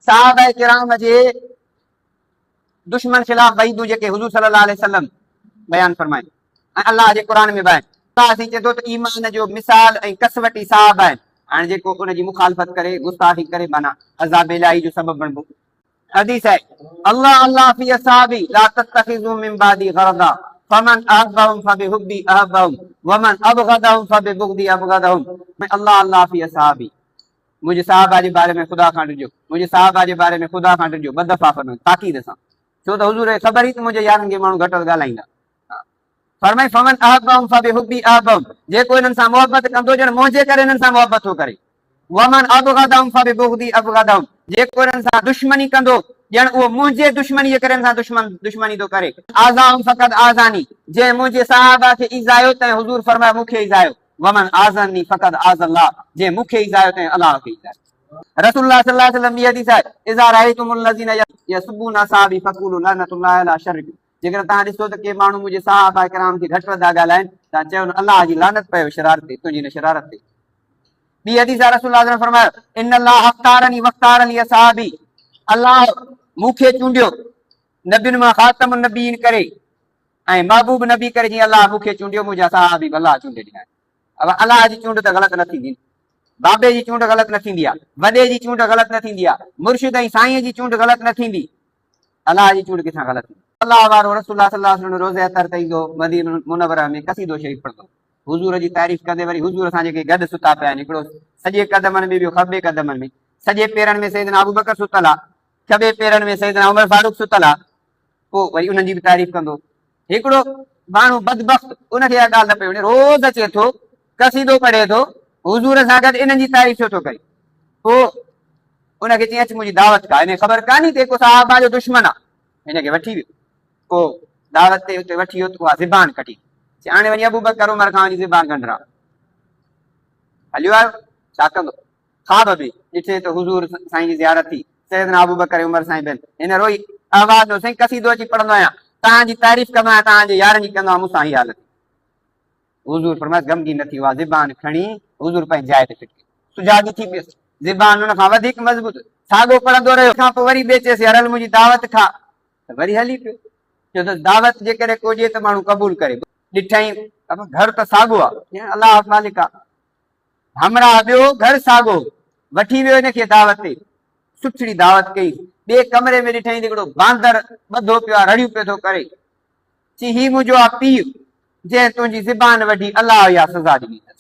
صحابه ڪرام جي دشمن خلاف وعيدون جيڪي حضور صلي الله عليه وسلم بيان فرمايون ۽ الله جي قرآن ۾ به آهن. الله سائين چئي ٿو ته ايمان جو مثال ۽ ڪسوٽي صاحب آهن. هاڻي جيڪو ان جي مخالفت ڪري، گستاخي ڪري معنيٰ عذاب الاهي جو سبب بڻبو. حديث آهي، الله الله في اصحابي لا تتخذوا من بعدي غرضا فمن احبهم فبحبي احبهم ومن ابغضهم فببغضي ابغضهم الله الله في اصحابي منهنجي صحابه جي باري ۾ خدا کان ڊڄو، منهنجي صحابه جي باري ۾ خدا کان ڊڄو، ٻه دفعا فرمايو تاڪيد سان، ڇو ته حضور کي خبر هئي ته منهنجي يارن کي ماڻهو گهٽ وڌ ڳالهائيندا. فرمائي فمن احبهم فبحبي احبهم جيڪو انهن سان محبت ڪندو ڄڻ منهنجي ڪري انهن سان محبت ٿو ڪري. ومن ابغضهم فببغضي ابغضهم جيڪو انهن سان دشمني ڪندو ڄڻ اهو منهنجي دشمني جي ڪري انهن سان دشمن دشمني ٿو ڪري. آذاهم فقد آذاني جنهن منهنجي صحابه کي ايذايو تنهن حضور فرمايو مون کي ايذايو. ومن آذني فقد آذ الله جنهن مون کي ايذايو تنهن الله کي ايذايو. رسول الله صلي الله عليه وسلم ٻي حديث آهي، اذا رايتم الذين يسبون اصحابي فقولوا لعنة الله علي شركم جيڪڏهن توهان ڏسو ته ڪي ماڻهو منهنجي صحابه ڪرام کي گهٽ وڌا ڳالهائين توهان چئو نه الله جي لعنت پيو شرارت تي تنهنجي ان شرارت تي. ٻي حديث آهي رسول الله صلي الله عليه وسلم فرمايو، ان الله اختارني واختار لي اصحابي الله مون کي چونڊيو نبين مان خاتم النبيين ڪري ۽ محبوب نبي ڪري جيئن الله مون کي چونڊيو منهنجا صحابي به الله چونڊي ڏنا آهن. ابا الله جي چونڊ ته غلط نه ٿيندي نه. بابي جي چونڊ غلط نه ٿيندي آ. وڏي جي چونڊ غلط نه ٿيندي آ. مرشد ۽ سائين جي چونڊ غلط نه ٿيندي. الله جي چونڊ ڪٿان غلط ٿيندي. الله وارو رسول الله صلي الله عليه وسلم روضه اطهر تي ايندو هو مدينه منوره ۾ قصيدو شريف پڙهندو هو. حضور جي تعريف ڪندي وري حضور سان جيڪي گڏ ستا پيا آهن هڪڙو سڄي قدمن ۾ ٻيو کٻي قدمن ۾ سڄي پيرن ۾ سيدنا ابوبڪر ستل آ کٻي پيرن ۾ سيدنا عمر فاروق ستل آ پوء وري انهن جي به تعريف ڪندو. هڪڙو ماڻهو بدبخت ان کي اها ڳالهه نه پئي وڻي، روز اچي ٿو، قصيدو پڙهي ٿو، حضور سان گڏ انهن جي تعريف ڇو ٿو ڪري؟ پوء ان کي چيائين اچ منهنجي دعوت کا، هن کي خبر ڪانهي ته هڪ صحابه جو دشمن آ، هن کي وٺي ويو، پوء دعوت تي اتي وٺي ويو ته اها زبان ڪٽي، چي هاڻي وڃي ابوبڪر عمر کان وڃي زبان ڳنڍراء. هليو آيو، ڇا ڪندو؟ خواب ۾ ڏٺي ته حضور سائين جي زيارت ٿي، سيدنا ابوبڪر ۽ عمر سائين بن هن روئي احوال ڏنو، سائين قصيدو اچي پڙهندو آهيان، توهان جي تعريف ڪندو آهيان، توهان جي يارن جي ڪندو آهيان، مون سان هي حالت ٿي. حضور فرمايس، غمگين نه ٿي، اها زبان کڻي حضور پنهنجي جاء تي فٽ ڪئي. سجاڳي ٿي پيس، زبان ان کان وڌيڪ مضبوط، ساڳو پڙهندو رهيو. کان پوء وري ٻئي چيس، يار هل منهنجي دعوت کا، ته وري هلي پيو. چيو اٿس، دعوت جيڪڏهن ڪو ڏئي ته ماڻهو قبول ڪري. ڏٺائين، گهر ته ساڳو آهي، الله مالڪ آهي. همراهه ٻيو گهر ساڳو وٺي ويو هن کي دعوت تي. سٺڙي دعوت ڪئي. ٻئي ڪمري ۾ ڏٺائين ته هڪڙو باندر ٻڌو پيو آ رڙيون پيو ٿو ڪري. چي هي منهنجو آ پيء جنهن تنهنجي زبان وڍي الله اها سزا ڏني اٿس.